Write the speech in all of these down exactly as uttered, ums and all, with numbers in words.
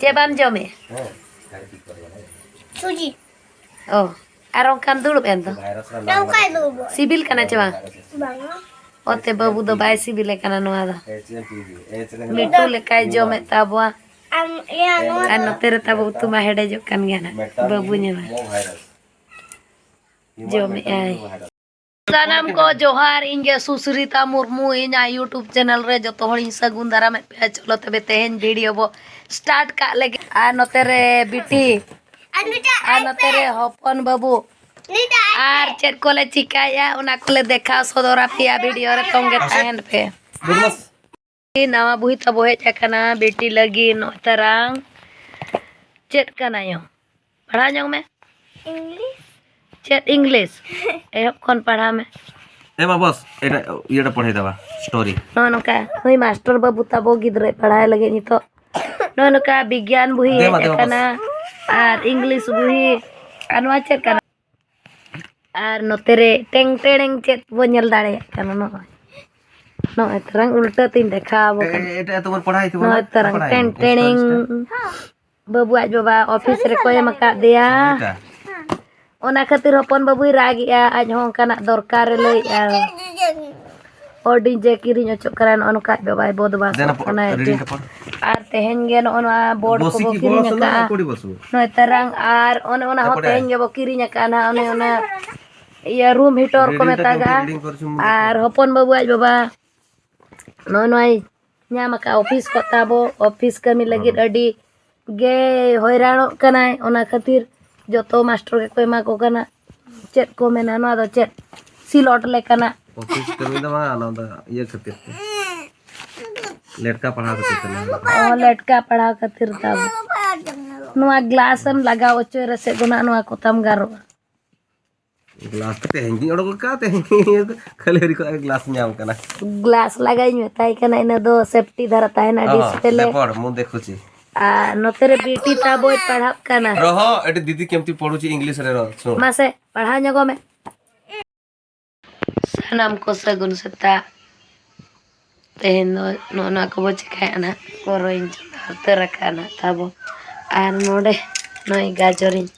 ᱪᱮᱫ ᱵᱟᱢ ᱡᱚᱢᱮᱫ? ᱥᱩᱡᱤ᱾ ᱚ, ᱟᱨ ᱚᱱᱠᱟᱢ ᱫᱩᱲᱩᱵ ᱮᱱ ᱫᱚ᱾ ᱱᱚᱝᱠᱟᱭ ᱫᱩᱲᱩᱵᱚᱜ᱾ ᱥᱤᱵᱤᱞ ᱠᱟᱱᱟ ᱪᱮ ᱵᱟᱝ? ᱵᱟᱝᱟ᱾ ᱚᱛᱮ ᱵᱟᱹᱵᱩ ᱫᱚ ᱵᱟᱭ ᱥᱤᱵᱤᱞᱮ ᱠᱟᱱᱟ ᱱᱚᱣᱟ ᱫᱚ᱾ ᱢᱤᱴᱩ ᱞᱮᱠᱟᱭ ᱡᱚᱢᱮᱫ ᱛᱟᱵᱚᱣᱟ᱾ ᱟᱢ, ᱤᱭᱟᱹ, ᱱᱚᱣᱟ ᱟᱨ ᱫᱚ ᱱᱚᱛᱮ ᱨᱮ ᱛᱟᱵᱚ ᱩᱛᱩ ᱢᱟ ᱦᱮᱰᱮᱡᱚᱜ ᱠᱟᱱ ᱜᱮᱭᱟ ᱱᱟᱜ᱾ ᱵᱟᱹᱵᱩ ᱧᱮᱞᱟ᱾ ᱡᱚᱢᱮᱜᱼᱟᱭ᱾ ᱥᱟᱱᱟᱢ ᱠᱚ ᱡᱚᱦᱟᱨ, ᱤᱧ ᱜᱮ ᱥᱩᱥᱨᱤᱛᱟ ᱢᱩᱨᱢᱩ, ᱤᱧᱟᱹᱜ YouTube channel ᱨᱮ ᱡᱚᱛᱚ ᱦᱚᱲᱤᱧ ᱥᱟᱹᱜᱩᱱ ᱫᱟᱨᱟᱢᱮᱫ ᱯᱮᱭᱟ᱾ ᱪᱚᱞᱚ ᱛᱚᱵᱮ ᱛᱮᱦᱮᱧ video ᱵᱚ start ᱠᱟᱜ ᱞᱮᱜᱮ᱾ ᱟᱨ ᱱᱚᱛᱮ ᱨᱮ ᱵᱤᱴᱤ, ᱟᱨ ᱱᱚᱛᱮ ᱨᱮ ᱦᱚᱯᱚᱱ ᱵᱟᱹᱵᱩ, ᱟᱨ ᱪᱮᱫ ᱠᱚᱞᱮ ᱪᱤᱠᱟᱭᱟ ᱚᱱᱟ ᱠᱚᱞᱮ ᱫᱮᱠᱷᱟᱣ ᱥᱚᱫᱚᱨ ᱟᱯᱮᱭᱟ᱾ video ᱨᱮ ᱛᱚᱝᱜᱮ ᱛᱟᱦᱮᱱ ᱯᱮ᱾ ᱱᱟᱣᱟ ᱵᱩᱦᱤ ᱛᱟᱵᱚ ᱦᱮᱡ ᱟᱠᱟᱱᱟ ᱵᱤᱴᱤ ᱞᱟᱹᱜᱤᱫ ᱱᱚᱜᱼᱚᱭ ᱛᱟᱨᱟᱝ᱾ ᱪᱮᱫ ᱠᱟᱱᱟ ᱭᱳ? ᱯᱟᱲᱦᱟᱣ ᱧᱚᱜ ᱢᱮ᱾ English᱾ ᱪᱮᱫ English? ᱮᱦᱚᱵ ᱠᱷᱚᱱ ᱯᱟᱲᱦᱟᱣ ᱢᱮ᱾ ᱮ ᱢᱟ ᱵᱚᱥ, ᱮᱴᱟᱜ ᱤᱭᱟᱹᱴᱟ ᱯᱚᱲᱦᱟᱭ ᱛᱟᱵᱟ, story᱾ ᱱᱚᱜᱼᱚ ᱱᱚᱝᱠᱟ ᱱᱩᱭ ᱢᱟᱥᱴᱟᱨ ᱵᱟᱹᱵᱩ ᱛᱟᱵᱚ ᱜᱤᱫᱽᱨᱟᱹᱭ ᱯᱟᱲᱦᱟᱣ ᱞᱟᱹᱜᱤᱫ ᱱᱤᱛᱚᱜ᱾ ᱱᱚᱜᱼᱚ ᱱᱚᱝᱠᱟ ᱵᱤᱜᱽᱜᱟᱱ ᱵᱩᱦᱤ ᱫᱮ ᱢᱟ, ᱦᱮᱡ ᱫᱮ ᱢᱟ ᱟᱠᱟᱱᱟ᱾ ᱵᱚᱥ᱾ ᱟᱨ English ᱵᱩᱦᱤ᱾ ᱟᱨ ᱱᱚᱣᱟ ᱪᱮᱫ ᱠᱟᱱᱟ? ᱟᱨ ᱱᱚᱛᱮ ᱨᱮ ᱴᱮᱝ ᱴᱮᱲᱮᱝ ᱪᱮᱫ ᱵᱚ ᱧᱮᱞ ᱫᱟᱲᱮᱭᱟᱜ ᱠᱟᱱᱟ? ᱱᱚᱜᱼᱚᱭ, ᱱᱚᱜᱼᱚᱭ ᱛᱟᱨᱟᱝ ᱩᱞᱴᱟᱹ ᱛᱤᱧ ᱫᱮᱠᱷᱟᱣ ᱟᱵᱚ ᱮ-, ᱠᱟᱱᱟ᱾ ᱮ-, ᱮᱴᱟᱜ ᱟᱹᱛᱩ ᱵᱚᱱ ᱯᱟᱲᱦᱟᱣ ᱦᱚᱪᱚ ᱵᱚᱱᱟ᱾ ᱱᱚᱜᱼᱚᱭ ᱛᱟᱨᱟᱝ ᱯᱟᱲᱦᱟᱣ ᱴᱮᱝ ᱦᱚᱪᱚ ᱵᱚᱱᱟ᱾ ᱴᱮᱲᱮᱝ᱾ ᱵᱟᱹᱵᱩ ᱟᱡ ᱵᱟᱵᱟ office ᱨᱮᱠᱚ ᱮᱢ ᱟᱠᱟᱫᱮᱭᱟ᱾ ᱦᱳᱭ, ᱮᱴᱟᱜ᱾ ᱚᱱᱟ ᱠᱷᱟᱹᱛᱤᱨ ᱦᱚᱯᱚᱱ ᱵᱟᱹᱵᱩᱭ ᱨᱟᱜᱮᱜᱼᱟ, ᱟᱡ ᱦᱚᱸ ᱚᱱᱠᱟᱱᱟᱜ ᱫᱚᱨᱠᱟᱨ ᱨᱮ ᱞᱟᱹᱭᱮᱜᱼᱟ᱾ ᱚ, DJ ᱠᱤᱨᱤᱧ ᱚᱪᱚᱜ ᱠᱟᱱᱟᱭ, ᱱᱚᱜᱼᱚ ᱱᱚᱝᱠᱟ ᱟᱡ ᱵᱟᱵᱟᱭ ᱵᱚᱫᱢᱟᱥᱚᱜ ᱫᱮᱱᱟ ᱯᱚ-, ᱠᱟᱱᱟᱭ᱾ ᱨᱤᱰᱤᱝ ᱨᱮ ᱯᱚᱲ᱾ ᱟᱨ ᱛᱮᱦᱮᱧ ᱜᱮ ᱱᱚᱜᱼᱚ ᱱᱚᱣᱟ board ᱵᱚᱥᱤ ᱠᱚᱵᱚ ᱠᱤ ᱠᱤᱨᱤᱧ ᱵᱚᱥ ᱱᱟ, ᱟᱠᱟᱫᱼᱟ᱾ ᱠᱚᱲᱤ ᱵᱚᱥᱩ᱾ ᱱᱚᱜᱼᱚᱭ ᱛᱟᱨᱟᱝ, ᱟᱨ ᱚᱱᱮ ᱚᱱᱟ ᱦᱚᱸ ᱮᱯᱚᱨᱮ᱾ ᱛᱮᱦᱮᱧ ᱜᱮᱵᱚ ᱠᱤᱨᱤᱧ ᱟᱠᱟᱫᱼᱟ ᱱᱟᱦᱟᱜ, ᱚᱱᱮ ᱚᱱᱟ ᱤᱭᱟᱹ room heater ᱠᱚ ᱨᱤᱰᱤᱝ ᱨᱮ ᱢᱮᱛᱟᱜᱟᱜᱼᱟ᱾ ᱨᱤᱰᱤᱝ ᱠᱚᱨᱮ ᱥᱩᱢᱩᱝ ᱟᱨ ᱫᱚ᱾ ᱦᱚᱯᱚᱱ ᱵᱟᱹᱵᱩ ᱟᱡ ᱵᱟᱵᱟ ᱱᱚᱜᱼᱚ ᱱᱚᱣᱟᱭ ᱧᱟᱢ ᱟᱠᱟᱫ office ᱠᱚ ᱛᱟᱵᱚ, office ᱠᱟᱹᱢᱤ ᱞᱟᱹᱜᱤᱫ ᱦᱩᱸ᱾ ᱟᱹᱰᱤ ᱜᱮ ᱦᱚᱭᱨᱟᱱᱚᱜ ᱠᱟᱱᱟᱭ᱾ ᱚᱱᱟ ᱠᱷᱟᱹᱛᱤᱨ ᱡᱚᱛᱚ ᱢᱟᱥᱴᱚᱨ ᱜᱮᱠᱚ ᱮᱢᱟ ᱠᱚ ᱠᱟᱱᱟ᱾ ᱪᱮᱫ ᱠᱚ ᱢᱮᱱᱟ ᱱᱚᱣᱟ ᱫᱚ? ᱪᱮᱫ ᱥᱤᱞᱚᱴ ᱞᱮᱠᱟᱱᱟᱜ? Office ᱠᱟᱹᱢᱤ ᱫᱚ ᱵᱟᱝ, ᱚᱱᱟ ᱫᱚ ᱤᱭᱟᱹ ᱠᱷᱟᱹᱛᱤᱨ ᱛᱮ᱾ ᱞᱮᱴᱠᱟ ᱯᱟᱲᱦᱟᱣ ᱠᱷᱟᱹᱛᱤᱨ ᱛᱮ ᱱᱚᱣᱟ ᱫᱚ᱾ ᱚ, ᱞᱮᱴᱠᱟ ᱯᱟᱲᱦᱟᱣ ᱠᱷᱟᱹᱛᱤᱨ ᱛᱟᱵᱚ᱾ ᱱᱚᱣᱟ glass ᱮᱢ ᱞᱟᱜᱟᱣ ᱦᱚᱪᱚᱭ ᱨᱮᱥᱮ ᱫᱚ ᱱᱟᱜ ᱱᱚᱣᱟ ᱠᱚᱛᱟᱢ ᱜᱟᱨᱚᱜᱼᱟ᱾ Glass ᱛᱮ ᱛᱮᱦᱮᱧ ᱜᱤᱧ ᱚᱰᱚᱠ ᱟᱠᱟᱫ, ᱛᱮᱦᱮᱧ ᱜᱮ ᱠᱷᱟᱹᱞᱤ ᱦᱟᱹᱨᱤ ᱠᱷᱚᱱᱟᱜ ᱜᱮ glass ᱧᱟᱢ ᱠᱟᱱᱟ᱾ Glass ᱞᱟᱜᱟᱣᱤᱧ ᱢᱮᱛᱟᱭ ᱠᱟᱱᱟ, ᱤᱱᱟᱹ ᱫᱚ safety ᱫᱷᱟᱨᱟ ᱛᱟᱦᱮᱱᱟ ᱚ, display᱾ ᱫᱮᱯᱚᱲ, ᱢᱩ ᱫᱮᱠᱷᱩᱪᱤ᱾ ᱟᱨ ᱱᱚᱛᱮ ᱨᱮ ᱵᱤᱴᱤ ᱛᱟᱵᱚᱭ ᱯᱟᱲᱦᱟᱜ ᱠᱟᱱᱟ᱾ ᱨᱚᱦᱚ, ᱮᱴᱤ ᱫᱤᱫᱤ ᱠᱮᱢᱛᱤ ᱯᱚᱲᱩᱪᱤ English ᱨᱮ ᱨᱚ, ᱥᱩᱱ᱾ ᱢᱟᱥᱮ, ᱯᱟᱲᱦᱟᱣ ᱧᱚᱜᱚᱜ ᱢᱮ᱾ ᱥᱟᱱᱟᱢ ᱠᱚ ᱥᱟᱹᱜᱩᱱ ᱥᱮᱛᱟᱜ᱾ ᱛᱮᱦᱮᱧ ᱫᱚ ᱱᱚᱜᱼᱚ ᱱᱚᱣᱟ ᱠᱚᱵᱚ ᱪᱤᱠᱟᱹᱭᱟ ᱱᱟᱦᱟᱜ, ᱯᱚᱨᱚᱧ ᱪᱚᱸᱫᱟ ᱩᱛᱟᱹᱨ ᱟᱠᱟᱫᱼᱟ ᱱᱟᱦᱟᱜ ᱛᱟᱵᱚ᱾ ᱟᱨ ᱱᱚᱰᱮ ᱱᱚᱜᱼᱚᱭ ᱜᱟᱡᱚᱨᱤᱧ,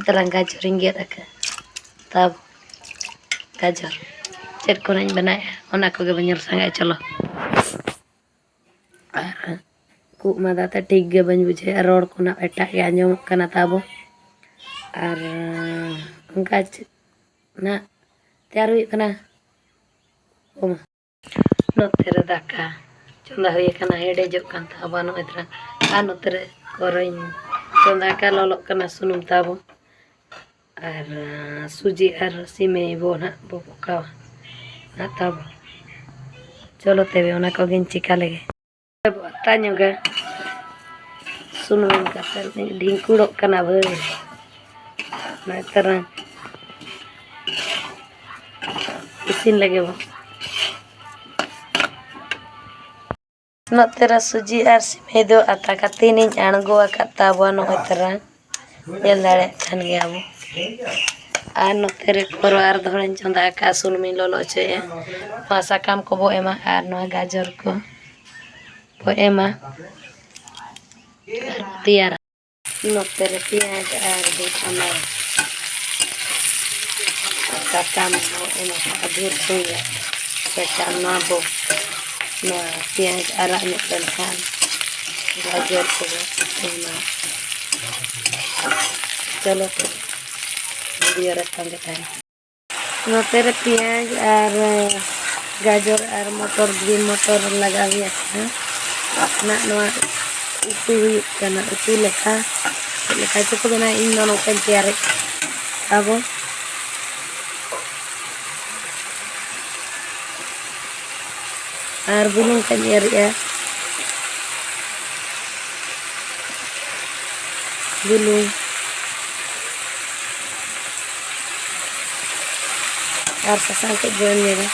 ᱛᱟᱞᱟᱝ ᱜᱟᱡᱚᱨᱤᱧ ᱜᱮᱫ ᱟᱠᱟᱫᱼᱟ ᱛᱟᱵᱚ᱾ ᱜᱟᱡᱚᱨ ᱪᱮᱫ ᱠᱚ ᱱᱟᱦᱟᱜ ᱤᱧ ᱵᱮᱱᱟᱣᱮᱫᱼᱟ, ᱚᱱᱟ ᱠᱚᱜᱮ ᱵᱚᱱ ᱧᱮᱞ ᱥᱟᱸᱜᱮᱭᱟ᱾ ᱪᱚᱞᱚ᱾ ᱟᱨ ᱠᱷᱩᱜ ᱢᱟᱸᱫᱟ ᱛᱮ ᱴᱷᱤᱠ ᱜᱮ ᱵᱟᱹᱧ ᱵᱩᱡᱷᱟᱹᱣᱮᱫᱼᱟ, ᱨᱚᱲ ᱠᱚ ᱱᱟᱦᱟᱜ ᱮᱴᱟᱜ ᱜᱮ ᱟᱸᱡᱚᱢᱚᱜ ᱠᱟᱱᱟ ᱛᱟᱵᱚ᱾ ᱟᱨ ᱚᱱᱠᱟ ᱪᱮᱫ ᱱᱟᱦᱟᱜ ᱛᱮᱭᱟᱨ ᱦᱩᱭᱩᱜ ᱠᱟᱱᱟ᱾ ᱚ ᱢᱟ᱾ ᱱᱚᱛᱮ ᱨᱮ ᱫᱟᱠᱟ ᱪᱚᱸᱫᱟ ᱦᱩᱭ ᱟᱠᱟᱱᱟ, ᱦᱮᱰᱮᱡᱚᱜ ᱠᱟᱱ ᱛᱟᱵᱚᱱ ᱱᱚᱜᱼᱚᱭ ᱛᱷᱚᱲᱟ᱾ ᱟᱨ ᱱᱚᱛᱮ ᱨᱮ ᱠᱚᱨᱚᱧ ᱪᱚᱸᱫᱟ ᱟᱠᱟᱫ, ᱞᱚᱞᱚᱜ ᱠᱟᱱᱟ ᱥᱩᱱᱩᱢ ᱛᱟᱵᱚ᱾ ᱟᱨ ᱥᱩᱡᱤ ᱟᱨ ᱥᱤᱢᱮᱭ ᱵᱚ ᱱᱟᱦᱟᱜ ᱵᱚ ᱯᱚᱠᱟᱣᱟ ᱱᱟᱦᱟᱜ ᱛᱟᱵᱚ᱾ ᱪᱚᱞᱚ ᱛᱚᱵᱮ ᱚᱱᱟ ᱠᱚᱜᱮᱧ ᱪᱮᱠᱟ ᱞᱮᱜᱮ᱾ ᱟᱛᱟ ᱧᱚᱜᱟ᱾ ᱥᱩᱱᱩᱢ ᱮᱢ ᱠᱟᱛᱮ ᱰᱷᱤᱝᱠᱩᱲᱚᱜ ᱠᱟᱱᱟ ᱵᱷᱟᱹᱭ᱾ ᱱᱚᱜᱼᱚᱭ ᱛᱟᱨᱟ ᱤᱥᱤᱱ ᱞᱮᱜᱮ ᱵᱚ᱾ ᱱᱚᱛᱮ ᱨᱮ ᱥᱩᱡᱤ ᱟᱨ ᱥᱤᱢᱮ ᱫᱚ ᱟᱛᱟ ᱠᱟᱛᱮ ᱤᱧ ᱟᱬᱜᱚ ᱟᱠᱟᱫ ᱛᱟᱵᱚᱣᱟ᱾ ᱱᱚᱜᱼᱚᱭ ᱛᱟᱨᱟ ᱧᱮᱞ ᱫᱟᱲᱮᱭᱟᱜ ᱠᱟᱱ ᱜᱮᱭᱟ ᱵᱚ᱾ ᱟᱨ ᱱᱚᱛᱮ ᱨᱮ ᱠᱚᱨᱚ ᱟᱨ ᱫᱷᱚᱲᱟᱧ ᱪᱚᱸᱫᱟ ᱟᱠᱟᱫᱼᱟ, ᱥᱩᱱᱩᱢᱤᱧ ᱞᱚᱞᱚ ᱦᱚᱪᱚᱭᱮᱫᱼᱟ᱾ ᱱᱚᱣᱟ ᱥᱟᱠᱟᱢ ᱠᱚᱵᱚ ᱮᱢᱟ ᱟᱨ ᱱᱚᱣᱟ ᱜᱟᱡᱚᱨ ᱠᱚ ᱵᱚ ᱮᱢᱟ ᱟᱨ ᱵᱚ ᱛᱮᱭᱟᱨᱟ᱾ ᱱᱚᱛᱮ ᱨᱮ ᱯᱮᱸᱭᱟᱡᱽ ᱟᱨ ᱵᱚ ᱥᱟᱢᱟᱨ ᱥᱟᱠᱟᱢ ᱵᱚ ᱮᱢ ᱟᱠᱟᱫᱼᱟ, ᱵᱷᱩᱨ ᱥᱚᱸᱜᱮ ᱥᱟᱠᱟᱢ᱾ ᱱᱚᱣᱟ ᱵᱚ, ᱱᱚᱣᱟ ᱯᱮᱸᱭᱟᱡᱽ ᱟᱨᱟᱜ ᱧᱚᱜ ᱞᱮᱱᱠᱷᱟᱱ ᱜᱟᱡᱚᱨ ᱠᱚᱵᱚ ᱮᱢᱟ᱾ ᱪᱚᱞᱚ ᱛᱚᱵᱮ, video ᱨᱮ ᱛᱟᱸᱜᱤ ᱛᱟᱦᱮᱱ᱾ ᱱᱚᱛᱮ ᱨᱮ ᱯᱮᱸᱭᱟᱡᱽ ᱟᱨ ᱜᱟᱡᱚᱨ ᱟᱨ ᱢᱚᱴᱚᱨ, green ᱢᱚᱴᱚᱨ ᱞᱟᱜᱟᱣ ᱦᱩᱭ ᱟᱠᱟᱱᱟ᱾ ᱱᱟᱜ ᱱᱚᱣᱟ ᱩᱛᱩ ᱦᱩᱭᱩᱜ ᱠᱟᱱᱟ, ᱩᱛᱩ ᱞᱮᱠᱟ᱾ ᱪᱮᱫ ᱞᱮᱠᱟ ᱪᱚᱠᱚ ᱵᱮᱱᱟᱣᱟ, ᱤᱧ ᱫᱚ ᱱᱚᱝᱠᱟᱧ ᱛᱮᱭᱟᱨᱮᱫ ᱛᱟᱵᱚ᱾ ᱟᱨ ᱵᱩᱞᱩᱝ ᱠᱚᱧ ᱮᱨᱮᱜᱼᱟ᱾ ᱵᱩᱞᱩᱝ ᱟᱨ ᱥᱟᱥᱟᱝ ᱠᱟᱹᱡ ᱵᱚᱱ ᱧᱮᱞᱟ᱾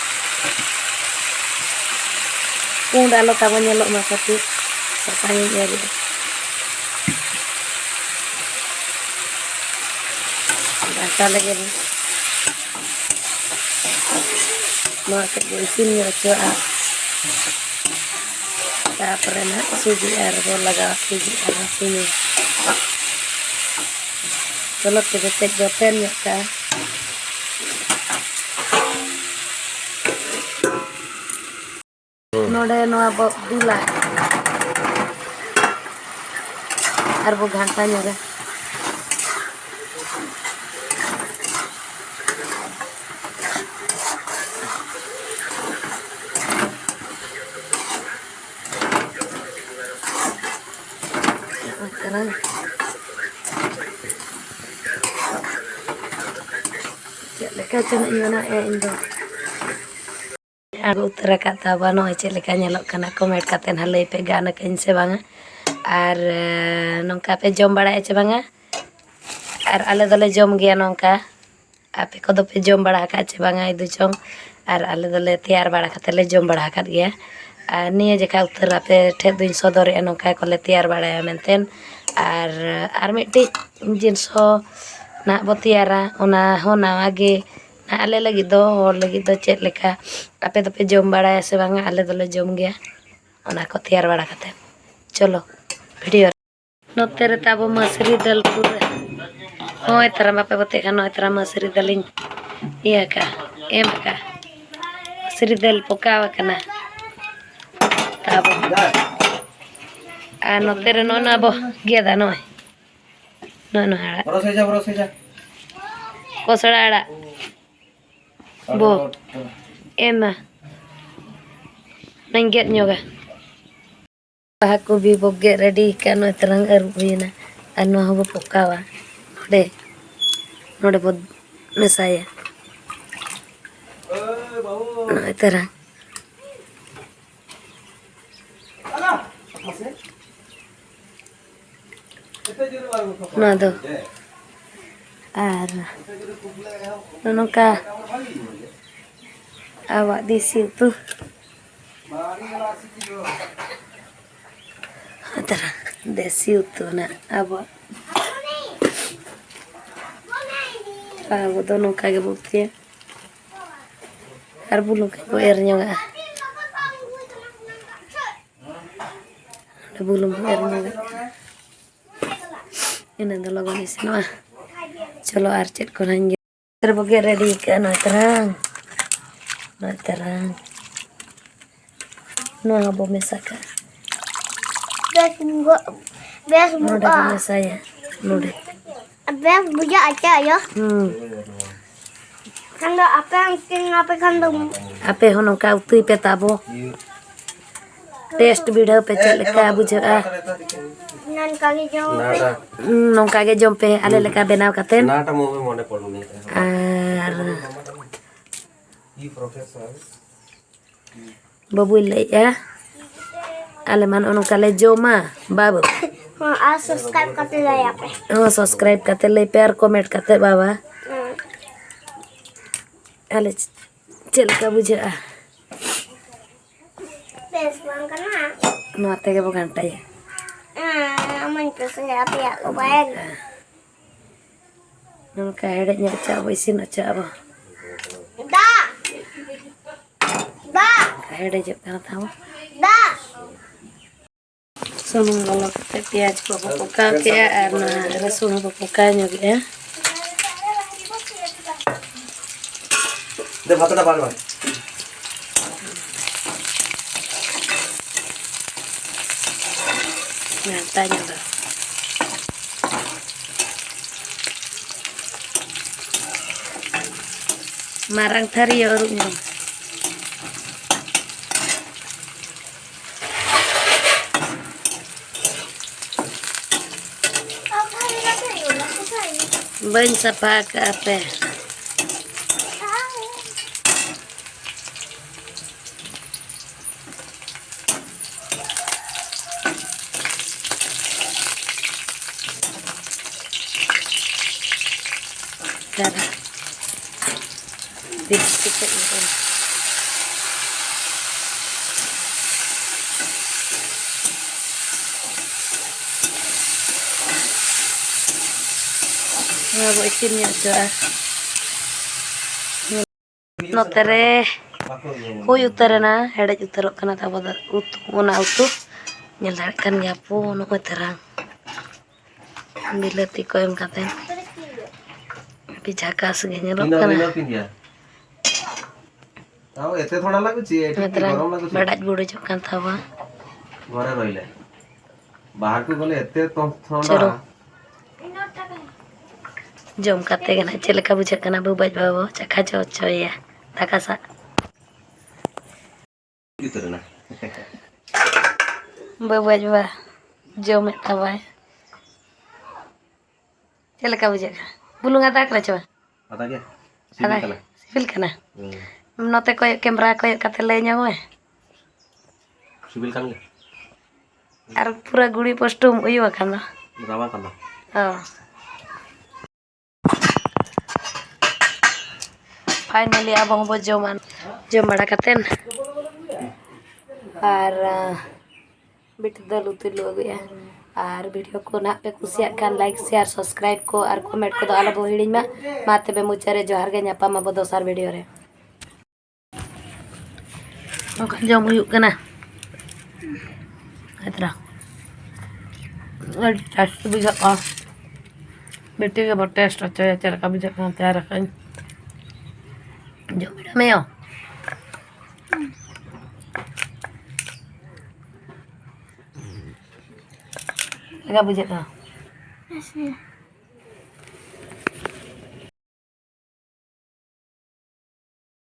ᱯᱩᱸᱰ ᱟᱞᱚ ᱛᱟᱵᱚ ᱧᱮᱞᱚᱜ ᱢᱟ ᱠᱷᱟᱹᱛᱤᱨ ᱥᱟᱥᱟᱝ ᱤᱧ ᱮᱨᱮᱜᱼᱟ᱾ ᱜᱷᱟᱱᱴᱟ ᱞᱮᱜᱮ ᱵᱚᱱ᱾ ᱱᱚᱣᱟ ᱠᱟᱹᱡ ᱵᱚᱱ ᱤᱥᱤᱱ ᱧᱚᱜ ᱦᱚᱪᱚᱣᱟᱜᱼᱟ᱾ ᱛᱟᱨᱯᱚᱨᱮ ᱱᱟᱦᱟᱜ ᱥᱩᱡᱤ ᱟᱨᱵᱚ ᱞᱟᱜᱟᱣᱟ, ᱥᱩᱡᱤ ᱟᱨ ᱪᱤᱱᱤ᱾ ᱪᱚᱞᱚ ᱛᱚᱵᱮ ᱠᱟᱹᱡ ᱵᱚ ᱛᱮᱞ ᱧᱚᱜ ᱠᱟᱜᱼᱟ᱾ ᱱᱚᱰᱮ ᱱᱚᱣᱟ ᱵᱚ ᱫᱩᱞᱟ ᱟᱨ ᱵᱚ ᱜᱷᱟᱱᱴᱟ ᱧᱚᱜᱟ᱾ ᱪᱮᱫ ᱞᱮᱠᱟ ᱪᱚ ᱱᱟᱜ ᱤᱧ ᱵᱮᱱᱟᱣᱮᱫᱼᱟ ᱤᱧ ᱫᱚ᱾ ᱟᱹᱜᱩ ᱩᱛᱟᱹᱨ ᱟᱠᱟᱫ ᱛᱟᱵᱚᱱᱟ᱾ ᱱᱚᱜᱼᱚᱭ ᱪᱮᱫ ᱞᱮᱠᱟ ᱧᱮᱞᱚᱜ ᱠᱟᱱᱟ, comment ᱠᱟᱛᱮ ᱱᱟᱦᱟᱜ ᱞᱟᱹᱭ ᱯᱮ ᱜᱟᱱ ᱟᱠᱟᱧ ᱥᱮ ᱵᱟᱝᱟ᱾ ᱟᱨ, ᱮ, ᱱᱚᱝᱠᱟ ᱯᱮ ᱡᱚᱢ ᱵᱟᱲᱟᱭᱟ ᱪᱮ ᱵᱟᱝᱟ? ᱟᱨ ᱟᱞᱮ ᱫᱚᱞᱮ ᱡᱚᱢ ᱜᱮᱭᱟ ᱱᱚᱝᱠᱟ᱾ ᱟᱯᱮ ᱠᱚᱫᱚ ᱯᱮ ᱡᱚᱢ ᱵᱟᱲᱟ ᱟᱠᱟᱫ ᱪᱮ ᱵᱟᱝᱟ ᱤᱫᱩ ᱪᱚᱝ? ᱟᱨ ᱟᱞᱮ ᱫᱚᱞᱮ ᱛᱮᱭᱟᱨ ᱵᱟᱲᱟ ᱠᱟᱛᱮ ᱞᱮ ᱡᱚᱢ ᱵᱟᱲᱟ ᱟᱠᱟᱫ ᱜᱮᱭᱟ᱾ ᱟᱨ ᱱᱤᱭᱟᱹ ᱡᱮᱠᱷᱟ ᱩᱛᱟᱹᱨ ᱟᱯᱮ ᱴᱷᱮᱱ ᱫᱚᱧ ᱥᱚᱫᱚᱨᱮᱜᱼᱟ, ᱱᱚᱝᱠᱟ ᱠᱚᱞᱮ ᱛᱮᱭᱟᱨ ᱵᱟᱲᱟᱭᱟ ᱢᱮᱱᱛᱮ᱾ ᱟᱨ, ᱟᱨ ᱢᱤᱫᱴᱤᱡ ᱡᱤᱱᱤᱥ ᱦᱚᱸ ᱱᱟᱦᱟᱜ ᱵᱚ ᱛᱮᱭᱟᱨᱟ, ᱚᱱᱟ ᱦᱚᱸ ᱱᱟᱣᱟ ᱜᱮ ᱱᱟᱦᱟᱜ ᱟᱞᱮ ᱞᱟᱹᱜᱤᱫ ᱫᱚ, ᱦᱚᱲ ᱞᱟᱹᱜᱤᱫ ᱫᱚ ᱪᱮᱫ ᱞᱮᱠᱟ? ᱟᱯᱮ ᱫᱚᱯᱮ ᱡᱚᱢ ᱵᱟᱲᱟᱭᱟ ᱥᱮ ᱵᱟᱝᱟ? ᱟᱞᱮ ᱫᱚᱞᱮ ᱡᱚᱢ ᱜᱮᱭᱟ ᱚᱱᱟ ᱠᱚ ᱛᱮᱭᱟᱨ ᱵᱟᱲᱟ ᱠᱟᱛᱮ᱾ ᱪᱚᱞᱚ, video ᱨᱮ᱾ ᱱᱚᱛᱮ ᱨᱮ ᱛᱟᱵᱚ ᱢᱟᱹᱥᱨᱤ ᱫᱟᱹᱞ ᱯᱩᱨᱟᱹ᱾ ᱱᱚᱜᱼᱚᱭ ᱛᱟᱨᱟ ᱵᱟᱯᱮ ᱵᱚᱛᱮᱜ ᱠᱷᱟᱱ, ᱱᱚᱜᱼᱚᱭ ᱛᱟᱨᱟ ᱢᱟᱹᱥᱨᱤ ᱫᱟᱹᱞᱤᱧ ᱤᱭᱟᱹ ᱠᱟᱜᱼᱟ, ᱮᱢ ᱠᱟᱜᱼᱟ᱾ ᱢᱟᱹᱥᱨᱤ ᱫᱟᱹᱞ ᱯᱚᱠᱟᱣ ᱟᱠᱟᱱᱟ ᱛᱟᱵᱚ᱾ ᱟᱨ ᱱᱚᱛᱮ ᱨᱮ ᱱᱚᱜᱼᱚ ᱱᱚᱣᱟ ᱵᱚ ᱜᱮᱫᱟ, ᱱᱚᱜᱼᱚᱭ᱾ ᱱᱚᱜᱼᱚ ᱱᱚᱣᱟ ᱟᱲᱟᱜ᱾ ᱵᱚᱨᱚ ᱥᱮᱡᱟ, ᱵᱚᱨᱚ ᱥᱮᱡᱟ᱾ ᱠᱚᱥᱲᱟ ᱟᱲᱟᱜ᱾ ᱵᱚ ᱮᱢᱟ᱾ ᱚᱱᱟᱧ ᱜᱮᱫ ᱧᱚᱜᱟ᱾ ᱵᱟᱦᱟ ᱠᱚᱵᱤ ᱵᱚ ᱜᱮᱫ ready ᱠᱟᱜᱼᱟ, ᱱᱚᱜᱼᱚᱭ ᱛᱟᱞᱟᱝ ᱟᱹᱨᱩᱵ ᱦᱩᱭᱮᱱᱟ᱾ ᱟᱨ ᱱᱚᱣᱟ ᱦᱚᱸᱵᱚ ᱯᱚᱠᱟᱣᱟ ᱱᱚᱰᱮ, ᱱᱚᱰᱮ ᱵᱚ ᱢᱮᱥᱟᱭᱟ᱾ ᱱᱚᱜᱼᱚᱭ ᱛᱟᱞᱟᱝ᱾ ᱱᱚᱣᱟ ᱫᱚ ᱟᱨ ᱱᱚᱜᱼᱚ ᱱᱚᱝᱠᱟ ᱟᱵᱚᱣᱟᱜ ᱫᱮᱥᱤ ᱩᱛᱩ᱾ ᱛᱟᱨᱟ ᱫᱮᱥᱤ ᱩᱛᱩ ᱱᱟᱜ ᱟᱵᱚᱣᱟᱜ᱾ ᱟᱵᱚ ᱫᱚ ᱱᱚᱝᱠᱟ ᱜᱮᱵᱚ ᱩᱛᱩᱭᱟ᱾ ᱟᱨ ᱵᱩᱞᱩᱝ ᱠᱚ ᱮᱨ ᱧᱚᱜᱟᱜᱼᱟ᱾ ᱵᱩᱞᱩᱝ ᱦᱚᱸ ᱮᱨ ᱧᱚᱜ ᱠᱟᱜᱼᱟ᱾ ᱤᱱᱟᱹ ᱫᱚ ᱞᱚᱜᱚᱱ ᱤᱥᱤᱱᱚᱜᱼᱟ᱾ ᱪᱚᱞᱚ ᱟᱨ ᱪᱮᱫ ᱠᱚ ᱱᱟᱦᱟᱧ ᱜᱮ-, ᱨᱮᱵᱚ ᱜᱮᱫ ᱨᱮᱰᱤ ᱠᱟᱜᱼᱟ᱾ ᱱᱚᱜᱼᱚᱭ ᱛᱟᱨᱟᱝ, ᱱᱚᱜᱼᱚᱭ ᱛᱟᱨᱟᱝ᱾ ᱱᱚᱣᱟ ᱦᱚᱸᱵᱚ ᱢᱮᱥᱟ ᱠᱟᱜᱼᱟ᱾ ᱵᱮᱥ ᱵᱩ-, ᱵᱮᱥ ᱱᱚᱰᱮ ᱵᱚ ᱵᱩᱡᱷᱟᱹᱜᱼᱟ᱾ ᱢᱮᱥᱟᱭᱟ, ᱱᱚᱰᱮ᱾ ᱵᱮᱥ ᱵᱩᱡᱷᱟᱹᱜᱼᱟ ᱪᱮ ᱟᱭᱳ? ᱦᱩᱸ᱾ ᱠᱷᱟᱱ ᱫᱚ ᱟᱯᱮ ᱦᱚᱸ ᱤᱥᱤᱱ ᱟᱯᱮ ᱠᱷᱟᱱ ᱫᱚ᱾ ᱟᱯᱮ ᱦᱚᱸ ᱱᱚᱝᱠᱟ ᱩᱛᱩᱭ ᱯᱮ ᱛᱟᱵᱚ᱾ ᱴᱮᱥᱴ ᱵᱤᱰᱟᱹᱣ ᱯᱮ ᱪᱮᱫ ᱞᱮᱠᱟ ᱵᱩᱡᱷᱟᱹᱜᱼᱟ᱾ ᱱᱚᱝᱠᱟ ᱜᱮ ᱡᱚᱢ ᱯᱮ᱾ ᱦᱩᱸ, ᱱᱚᱝᱠᱟ ᱜᱮ ᱡᱚᱢ ᱯᱮ ᱟᱞᱮ ᱞᱮᱠᱟ ᱵᱮᱱᱟᱣ ᱠᱟᱛᱮ᱾ ᱱᱟᱴᱟ ᱢᱩᱵᱷᱤ ᱢᱚᱱᱮ ᱯᱚᱲᱩᱱᱤ᱾ ᱟᱨ ᱤ ᱯᱨᱚᱯᱷᱮᱥᱚᱨ᱾ ᱵᱟᱹᱵᱩᱭ ᱞᱟᱹᱭᱮᱜᱼᱟ, ᱟᱞᱮ ᱢᱟ ᱱᱚᱜᱼᱚ ᱱᱚᱝᱠᱟ ᱞᱮ ᱡᱚᱢᱟ, ᱵᱟᱵᱩ᱾ ᱦᱚᱸ, ᱟᱨ subscribe ᱠᱟᱛᱮ ᱞᱟᱹᱭ ᱟᱯᱮ᱾ ᱦᱚᱸ, subscribe ᱠᱟᱛᱮ ᱞᱟᱹᱭ ᱯᱮ ᱟᱨ comment ᱠᱟᱛᱮ, ᱵᱟᱵᱟ᱾ ᱦᱚᱸ᱾ ᱟᱞᱮ ᱪᱮᱫ ᱞᱮᱠᱟ ᱵᱩᱡᱷᱟᱹᱜᱼᱟ? ᱵᱮᱥ ᱵᱟᱝ ᱠᱟᱱᱟ᱾ ᱱᱚᱣᱟ ᱛᱮᱜᱮ ᱵᱚ ᱜᱷᱟᱱᱴᱟᱭᱟ᱾ ᱦᱮᱸ, ᱟᱢᱟᱧ ᱯᱮᱥᱟᱭᱟ, ᱟᱯᱮᱭᱟᱜ ᱠᱚ ᱵᱟᱭ ᱱᱚᱝᱠᱟ ᱦᱮᱰᱮᱡ ᱧᱚᱜ ᱦᱚᱪᱚᱣᱟᱜ ᱵᱚ, ᱤᱥᱤᱱ ᱦᱚᱪᱚᱣᱟᱜ ᱵᱚ᱾ ᱫᱟᱜ! ᱫᱟᱜ! ᱦᱮᱰᱮᱡᱚᱜ ᱠᱟᱱᱟ ᱛᱟᱵᱚ᱾ ᱫᱟᱜ! ᱥᱩᱱᱩᱢ ᱞᱚᱞᱚ ᱠᱟᱛᱮ ᱯᱮᱸᱭᱟᱡᱽ ᱠᱚ ᱵᱚ ᱯᱚᱠᱟᱣ ᱠᱮᱜᱼᱟ ᱟᱨ ᱱᱚᱣᱟ ᱨᱟᱹᱥᱩᱱ ᱦᱚᱸᱵᱚ ᱯᱚᱠᱟᱣ ᱧᱚᱜᱮᱜᱼᱟ᱾ ᱫᱮ ᱵᱷᱟᱛ ᱰᱟᱵᱟ ᱨᱮ᱾ ᱜᱷᱟᱱᱴᱟ ᱧᱚᱜᱟ᱾ ᱢᱟᱨᱟᱝ ᱛᱷᱟᱹᱨᱤ ᱟᱹᱨᱩᱵ ᱧᱚᱜ᱾ ᱵᱟᱹᱧ ᱥᱟᱯᱷᱟ ᱟᱠᱟᱫᱼᱟ ᱯᱮ᱾ ᱟᱨ ᱵᱤᱥ ᱠᱟᱛᱮᱫ ᱤᱧ ᱮᱢᱟ᱾ ᱱᱚᱣᱟ ᱵᱚ ᱤᱥᱤᱱ ᱧᱚᱜ ᱦᱚᱪᱚᱣᱟᱜᱼᱟ᱾ ᱱᱚᱛᱮ ᱨᱮ ᱦᱩᱭ ᱩᱛᱟᱹᱨᱮᱱᱟ, ᱦᱮᱰᱮᱡ ᱩᱛᱟᱹᱨᱚᱜ ᱠᱟᱱᱟ ᱛᱟᱵᱚ ᱫᱚ ᱩᱛᱩ, ᱚᱱᱟ ᱩᱛᱩ᱾ ᱧᱮᱞ ᱫᱟᱲᱮᱭᱟᱜ ᱠᱟᱱ ᱜᱮᱭᱟ ᱯᱚ, ᱱᱚᱜᱼᱚᱭ ᱛᱟᱨᱟᱝ ᱵᱤᱞᱟᱹᱛᱤ ᱠᱚ ᱮᱢ ᱠᱟᱛᱮ ᱟᱹᱰᱤ ᱡᱷᱟᱠᱟᱥ ᱜᱮ ᱧᱮᱞᱚᱜ ᱤᱧ ᱫᱚ ᱠᱟᱱᱟ᱾ ᱤᱧ ᱫᱚ ᱯᱤᱱ ᱜᱮᱭᱟ᱾ ᱛᱟᱣ ᱮᱛᱮ ᱛᱷᱚᱲᱟ ᱞᱟᱜᱩᱪᱤ, ᱮᱴᱩ ᱱᱚᱜᱼᱚᱭ ᱛᱟᱨᱟᱝ ᱜᱚᱨᱚᱢ ᱞᱟᱜᱩᱪᱤ᱾ ᱵᱟᱰᱟᱡ ᱵᱩᱰᱩᱡᱚᱜ ᱠᱟᱱ ᱛᱟᱵᱚᱱᱟ᱾ ᱜᱷᱚᱨᱮ ᱨᱚᱦᱤᱞᱮ᱾ ᱵᱟᱦᱟᱨ ᱠᱚ ᱜᱚᱞᱮ ᱮᱛᱮ ᱛᱚ ᱛᱷᱚᱲᱟ᱾ ᱪᱚᱞᱚ᱾ ᱡᱚᱢ ᱠᱟᱛᱮ ᱜᱮ ᱱᱟᱦᱟᱜ ᱪᱮᱫ ᱞᱮᱠᱟ ᱵᱩᱡᱷᱟᱹᱜ ᱠᱟᱱᱟ, ᱵᱟᱹᱵᱩ ᱟᱡ ᱵᱟᱵᱟ ᱵᱚ ᱪᱟᱠᱷᱟ ᱦᱚᱪᱚᱭᱮᱭᱟ ᱫᱟᱠᱟ ᱥᱟᱜ᱾ ᱩᱛᱟᱹᱨ ᱮᱱᱟ᱾ ᱵᱟᱹᱵᱩ ᱟᱡ ᱵᱟᱵᱟ ᱡᱚᱢᱮᱫ ᱛᱟᱵᱚᱱᱟᱭ᱾ ᱪᱮᱫ ᱞᱮᱠᱟ ᱵᱩᱡᱷᱟᱹᱜ ᱠᱟᱱᱟ? ᱵᱩᱞᱩᱝ ᱟᱫᱟ ᱠᱟᱱᱟ ᱪᱮ ᱵᱟᱝ? ᱟᱫᱟ ᱜᱮ᱾ ᱟᱫᱟ ᱥᱤᱵᱤᱞ ᱠᱟᱱᱟ᱾ ᱥᱤᱵᱤᱞ ᱠᱟᱱᱟ? ᱦᱩᱸ᱾ ᱱᱚᱛᱮ ᱠᱚᱭᱚᱜ, ᱠᱮᱢᱨᱟ ᱠᱚᱭᱚᱜ ᱠᱟᱛᱮ ᱞᱟᱹᱭ ᱧᱚᱜ ᱢᱮ᱾ ᱥᱤᱵᱤᱞ ᱠᱟᱱ ᱜᱮᱭᱟ᱾ ᱟᱨ ᱯᱩᱨᱟᱹ ᱜᱩᱲᱤ ᱯᱳᱥᱴᱩᱢ ᱩᱭᱩ ᱟᱠᱟᱱ ᱫᱚ᱾ ᱨᱟᱣᱟ ᱠᱟᱱᱟ᱾ ᱚ᱾ Finally ᱟᱵᱚ ᱦᱚᱸᱵᱚ ᱡᱚᱢᱟ᱾ ᱡᱚᱢ ᱵᱟᱲᱟ ᱠᱟᱛᱮᱱ ᱟᱨ, ᱟᱸ, ᱵᱤᱴᱤ ᱫᱟᱹᱞ ᱩᱛᱩᱭ ᱞᱩ ᱟᱹᱜᱩᱭᱮᱫᱼᱟ᱾ ᱟᱨ video ᱠᱚ ᱱᱟᱦᱟᱜ ᱯᱮ ᱠᱩᱥᱤᱭᱟᱜ ᱠᱷᱟᱱ like, share, subscribe ᱠᱚ ᱟᱨ comment ᱠᱚᱫᱚ ᱟᱞᱚ ᱵᱚ ᱦᱤᱲᱤᱧ ᱢᱟ᱾ ᱢᱟ ᱛᱚᱵᱮ ᱢᱩᱪᱟᱹᱫ ᱨᱮ ᱡᱚᱦᱟᱨ ᱜᱮ, ᱧᱟᱯᱟᱢ ᱟᱵᱚ ᱫᱚᱥᱟᱨ video ᱨᱮ᱾ ᱚᱱᱠᱟ ᱡᱚᱢ ᱦᱩᱭᱩᱜ ᱠᱟᱱᱟ᱾ ᱦᱮᱸ ᱛᱚᱨᱟ᱾ ᱟᱹᱰᱤ ᱴᱮᱥᱴ ᱵᱩᱡᱷᱟᱹᱜᱼᱟ᱾ ᱵᱤᱴᱤ ᱜᱮᱵᱚ ᱴᱮᱥᱴ ᱦᱚᱪᱚᱭᱟ ᱪᱮᱫ ᱞᱮᱠᱟ ᱵᱩᱡᱷᱟᱹᱜ ᱠᱟᱱᱟ, ᱛᱮᱭᱟᱨ ᱟᱠᱟᱫᱟᱹᱧ᱾ ᱡᱚᱢ ᱢᱮ ᱭᱳ᱾ ᱪᱮᱫ ᱞᱮᱠᱟ ᱵᱩᱡᱷᱟᱹᱜ ᱠᱟᱱᱟ?